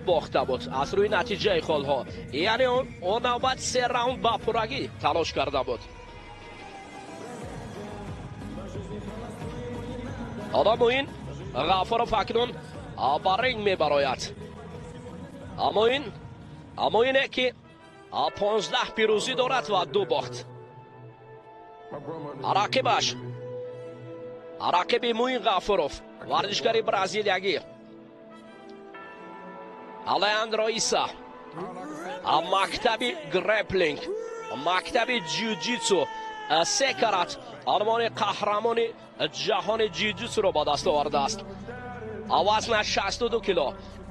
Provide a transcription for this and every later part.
бохта буд аз рӯи натиҷаи холҳо, яъне он навбат се раунд ба пуррагӣ талош карда буд. Ҳоло Муин Ғафуров акнун ба ринг мебарояд. Муине ки 15 пирӯзӣ дорад ва 2 бохт. Рақибаш, рақиби Муин Ғафуров, варзишгари бразилиягӣ Алеандро Иса, мактаби грэпплинг, мактаби ҷиу-ҷитсу, 3 карат унвони қаҳрамони ҷаҳони ҷиу-ҷитсуро ба даст овардааст. Вазнаш 62 кило,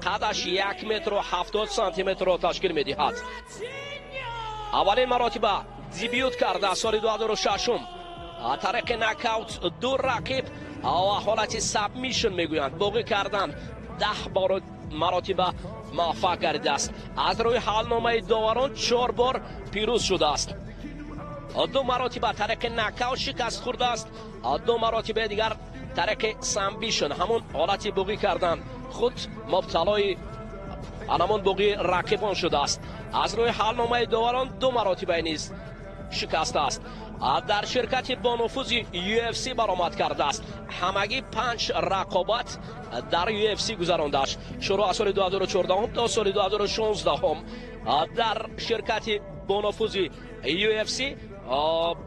қадаш 1 метру 70 сантиметрро ташкил медиҳад. Аввалин маротиба дебют карда соли 2006, тариқи нокаут 2 рақиб ва ҳолати submission мегӯянд, боғӣ кардан 10 бор маротиба муваффақ гардидааст. Аз рӯи ҳалномаи доварон 4 бор пирӯз шудааст. 2 маротиба тариқи нокаут шикаст хӯрдааст, 2 маротибаи дигар тариқи submission, ҳамон ҳолати буғӣ кардан, худ мубталои ҳамон буғии рақибон шудааст. Аз рӯи ҳалномаи доварон 2 маротибаи низ шикастааст. Дар ширкати бонуфузи UFC баромад кардааст. Ҳамагӣ 5 рақобат дар UFC гузарондааст. Шурӯъ аз соли 2014 то соли 2016 дар ширкати бонуфузи UFC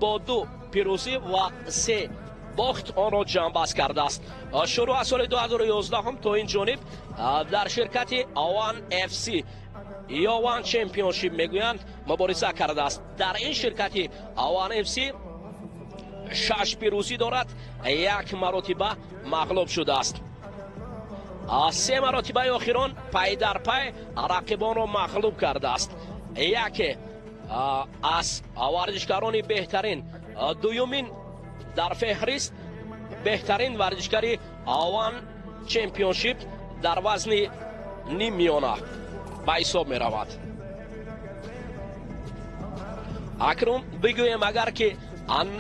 бо 2 пирӯзӣ ва 3 бохт онро ҷамъбаст кардааст. Шурӯъ аз соли 2011 то ин ҷониб дар ширкати One FC ё One Championship мегӯянд мубориза кардааст. Дар ин ширкати One FC 6 пирӯзӣ дорад, 1 маротиба мағлуб шудааст. 3 маротибаи охирон пай дар пай рақибонро мағлуб кардааст. Яке аз варзишгарони беҳтарин, дуюмин дар феҳрист беҳтарин варзишгари One Championship дар вазни ниммиёна ба ҳисоб меравад. Акнун бигӯем, агар ки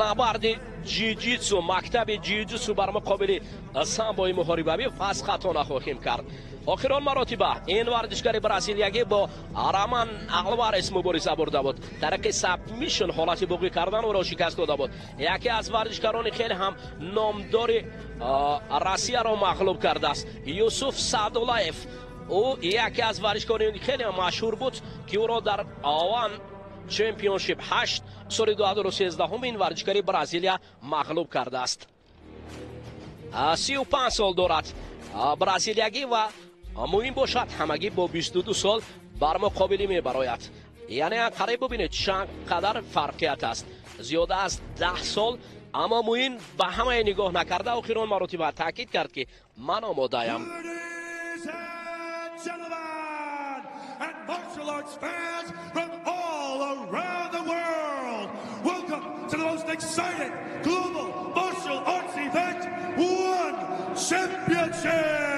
набарди ҷиу-ҷитсу, мактаби ҷиу-ҷитсу бар муқобили самбои муҳорибавӣ, пас хато нахоҳем кард. Охирон маротиба ин варзишгари бразилиягӣ бо Роман Алварес мубориза бурда буд. Тариқи submission, ҳолати буғӣ кардан, ӯро шикаст дода буд. Яке аз варзишгарони хеле ҳам номдори Россияро мағлуб кардааст, Юсуф Саъдуллаев. Ӯ яке аз варзишгарони хеле машҳур буд, ки ӯро дар One Championship 8 соли 2013 ин варзишгари Бразилия мағлуб кардааст. 35 сол дорад бразилиягӣ ва муҳим бошад, ҳамагӣ бо 22 сол бар муқобилӣ мебарояд. Яъне қариб бубинед чанд қадар фарқият аст, зиёда аз 10 сол. Аммо Муин ба ҳамае нигоҳ накарда охирон маротиба таъкид кард, ки ман омодаям. Gentlemen and martial arts fans from all around the world, welcome to the most exciting global martial arts event, One Championship!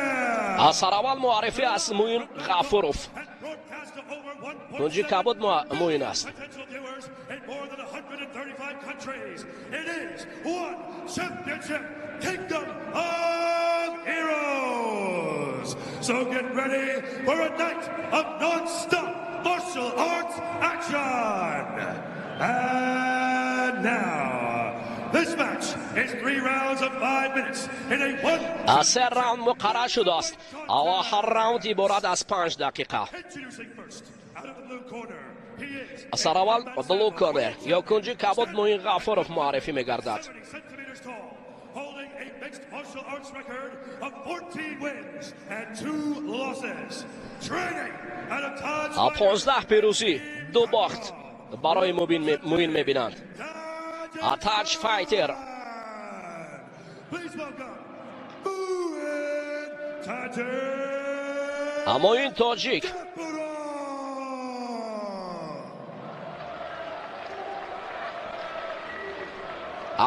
Сараввал муаррифӣ аз Муин Ғафуров. And broadcast to over 1.7 Кунҷи кабуд Муин аст. potential viewers in more than 135 countries. It is One Championship Kingdom of Heroes. So get ready for a night of non-stop martial arts action. And now, this match is 3 rounds of 5 minutes in a one. Се раунд муқаррар шудааст ва ҳар раунд иборат аз 5 дақиқа. Introducing first, out of the blue corner, he is Сараввал blue corner ё кунҷи кабуд Муин Ғафуров муаррифӣ мегардад. 70 centimeters tall, holding a mixed martial arts record of 14 wins and 2 losses. Training out of Taj 15 пирӯзӣ, 2 бохт барои Муин мебинанд. Таҷ Файтер. Please welcome Muin Tajik Муин тоҷик. Gafurov.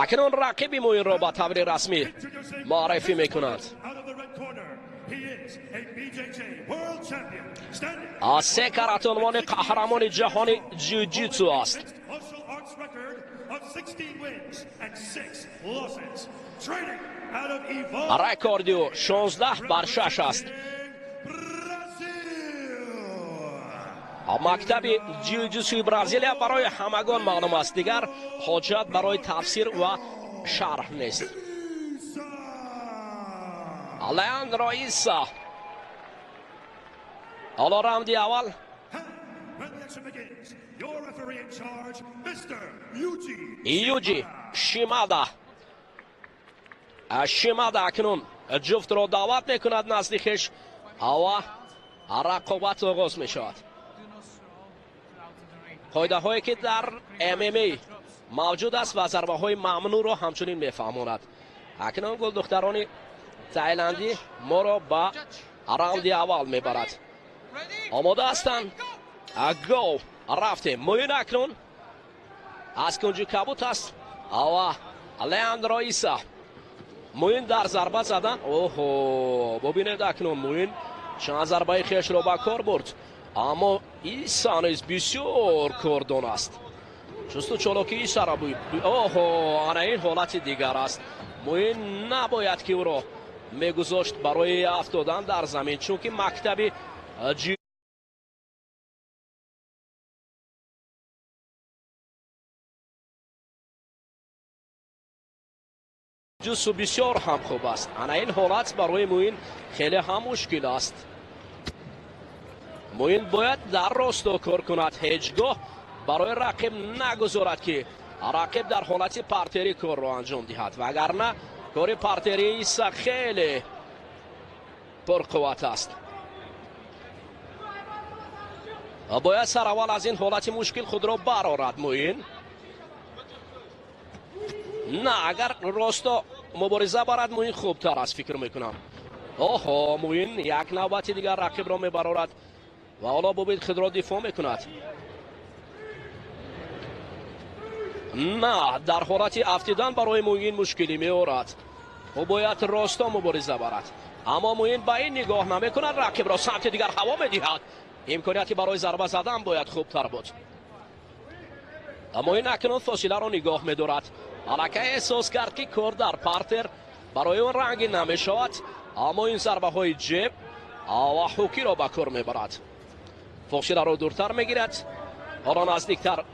Акнун рақиби Муинро ба таври расмӣ Introducing муаррифӣ мекунанд. out of the red corner, he is a BJJ world champion, standing Се карат унвони қаҳрамони ҷаҳони ҷиу-ҷитсу аст. mixed martial arts record of 16 wins and 6 losses. Training out of Evolve Рекорди ӯ 16 бар 6 аст. Brazil. Мактаби ҷиу-ҷитсуи Бразилия барои ҳамагон маълум аст. Дигар ҳоҷат барои тафсир ва шарҳ нест. Леандро Иса. Ҳоло раунди аввал. Юҷи Шимада. Шимада акнун ҷуфтро даъват мекунад назди хеш ва рақобат оғоз мешавад. Қоидаҳое ки дар ММА мавҷуд аст ва зарбаҳои мамнӯъро ҳамчунин мефаҳмонад. Акнун гулдухтарони тайландӣ моро ба раунди аввал мебарад. Омода ҳастанд? Го! Рафтем. Муин акнун аз кунҷи кабут аст ва Леандро Иса. Муин дар зарба задан. Оҳо, бубинед акнун Муин чанд зарбаи хешро ба кор бурд. Аммо Иса низ бисёр кордон аст. Чусту чолоки Исаро. Оҳо, ана ин ҳолати дигар аст. Муин набояд ки ӯро мегузошт барои афтодан дар замин, чунки мактаби ҷиу-ҷитсу бисёр ҳам хуб аст. Ана ин ҳолат барои Муин хеле ҳам мушкил аст. Муин бояд дар росто кор кунад, ҳеҷ гоҳ барои рақиб нагузорад ки рақиб дар ҳолати партерӣ корро анҷом диҳад, вагарна кори партерии Иса хеле пурқувват аст. Бояд сараввал аз ин ҳолати мушкил худро барорад Муин. На, агар росто мубориза барад Муин хубтар аст, фикр мекунам. Оҳо, Муин як навбати дигар рақибро мебарорад ва ҳоло бубид худро дифоъ мекунад. На, дар ҳолати афтидан барои Муин мушкилӣ меорад. Ӯ бояд росто мубориза барад. Аммо Муин ба ин нигоҳ намекунад, рақибро самти дигар ҳаво медиҳад. Имконияти барои зарба задан бояд хубтар буд. Муин акнун фосиларо нигоҳ медорад. Аллакай эҳсос кард ки кор дар партер барои он рангин намешавад, аммо ин зарбаҳои ҷеб ва ҳукиро ба кор мебарад. Фосиларо дуртар мегирад, ҳоло наздиктар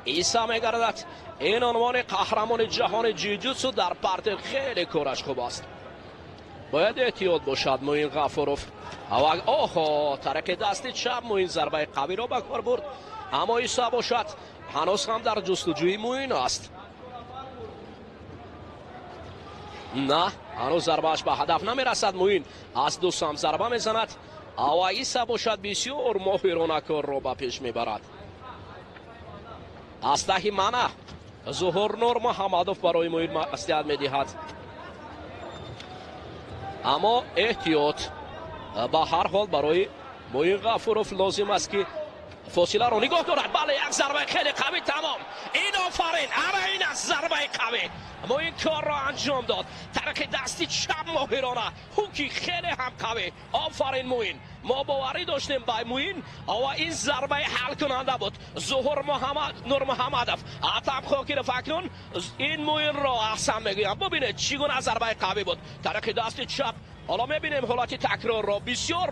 Иса мегардад. Ин унвони қаҳрамони ҷаҳони ҷиу-ҷитсу дар партер хеле кораш хуб аст. Бояд эҳтиёт бошад Муин Ғафуров. Оҳо, тариқи дасти чап Муин зарбаи қавиро ба кор бурд, аммо Иса бошад ҳанӯз ҳам дар ҷустуҷӯи Муин аст. На, ҳанӯз зарбааш ба ҳадаф намерасад. Муин аз ду самт зарба мезанад, ва Иса бошад бисёр моҳирона корро ба пеш мебарад. Аз таҳи мана Зуҳурнур Муҳаммадов барои Муин маслиҳат медиҳад. Аммо эҳтиёт ба ҳар ҳол барои Муин Ғафуров лозим аст ки фосиларо нигоҳ дорад. Бале, як зарбаи хеле қавӣ, тамом. Ин офарин, ана ин аст зарбаи қавӣ. Муин корро анҷом дод. Тариқи дасти чап моҳирона, ҳуки хеле ҳам қавӣ. Офарин Муин. Мо боварӣ доштем ба Муин ва ин зарбаи ҳалкунанда буд. Зуҳур Нурмуҳаммадов, Атам Хокиров акнун ин Муинро аҳсан мегӯям. Бубинед чӣ гуна зарбаи қавӣ буд. Тариқи дасти чап. Ҳоло мебинем ҳолати такрорро. Бисёр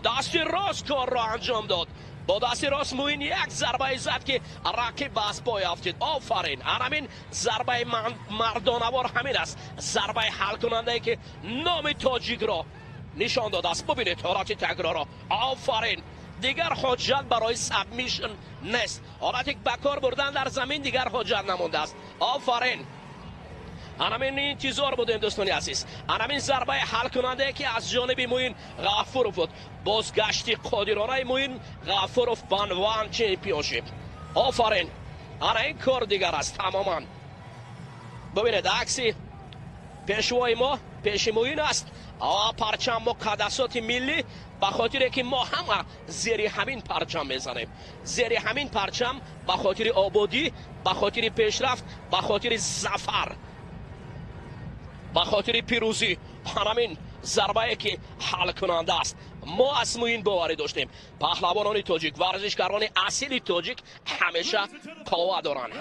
дасти рост корро анҷом дод. Бо дасти рост Муин як зарбае зад ки рақиб ба аз пой афтид. Офарин, анамин зарбаи мардонавор ҳамин аст. Зарбаи ҳалкунандае ки номи тоҷикро нишон додааст. Бубинед ҳолати такрорро. Офарин. Дигар ҳоҷат барои сабмишн нест. Ҳолати ба кор бурдан дар замин дигар ҳоҷат намондааст. Офарин. Анамин интизор будем дӯстони азиз. Анамин зарбаи ҳалкунандае ки аз ҷониби Муин Ғафуров буд. Бозгашти қодиронаи Муин Ғафуров ба One Championship. Офарин. Ана ин кор дигар аст тамоман. Бубинед акси пешвои мо пеши Муин аст. Парчам муқаддасоти миллӣ, ба хотире ки мо ҳама зери ҳамин парчам мезанем. Зери ҳамин парчам ба хотири ободӣ, ба хотири пешрафт, ба хотири зафар, ба хотири пирӯзӣ. Ҳамин зарбае ки ҳалкунанда аст. Мо аз Муин боварӣ доштем. Паҳлавонони тоҷик, варзишгарони асили тоҷик ҳамеша қова доранд.